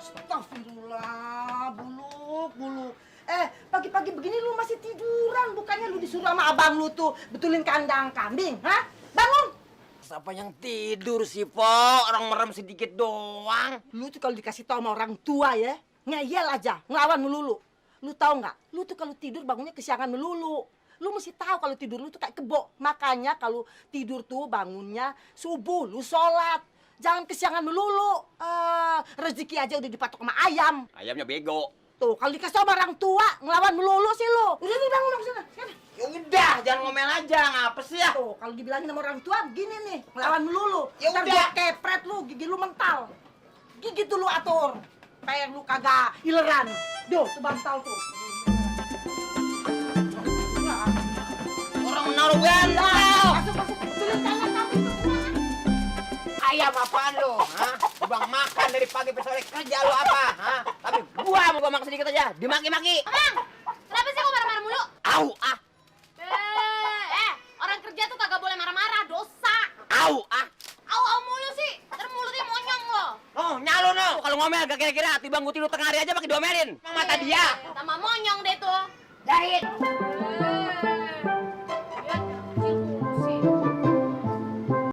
Astagfirullah, buluk. Pagi-pagi begini lu masih tiduran, bukannya lu disuruh sama abang lu tuh betulin kandang kambing, hah? Bangun! Siapa yang tidur sih, Po? Orang merem sedikit doang. Lu tuh kalau dikasih tau sama orang tua ya, ngeyel aja, ngelawan melulu. Lu tahu nggak? Lu tuh kalau tidur bangunnya kesiangan melulu. Lu mesti tahu kalau tidur lu tuh kayak kebo. Makanya kalau tidur tuh bangunnya subuh, lu sholat. Jangan kesiangan melulu. Rezeki aja udah dipatok sama ayam. Ayamnya bego. Tuh, kalau dikasih tau sama orang tua, ngelawan melulu sih lu. Udah nih bangun dong sana. Ya udah, jangan ngomel aja. Ngapa sih ya? Tuh, kalau dibilangin sama orang tua, gini nih, ngelawan melulu. Ya Ntar udah. gua kepret lu, gigi lu mental. Gigi tuh lu atur. Supaya lu kagak ileran. Duh, tuh bantal tuh. Orang menaruh bantal. Masuk. Betulin kandang kambing tuh. Ayam apaan lu? Hah? Bang makan dari pagi sampai sore kerja lu apa? Hah? Tapi gua mau makan sedikit aja, dimaki-maki. Bang, kenapa sih kok marah-marah mulu? Au ah. Orang kerja tuh kagak boleh marah-marah, dosa. Au ah. Au mulu sih, ntar mulutnya monyong lo. Oh, nyalo no. Kalau ngomel gak kira-kira tibang gua tidur tengah hari aja pakai diomelin. Emang mata dia. Tambah monyong deh tuh. Jahit.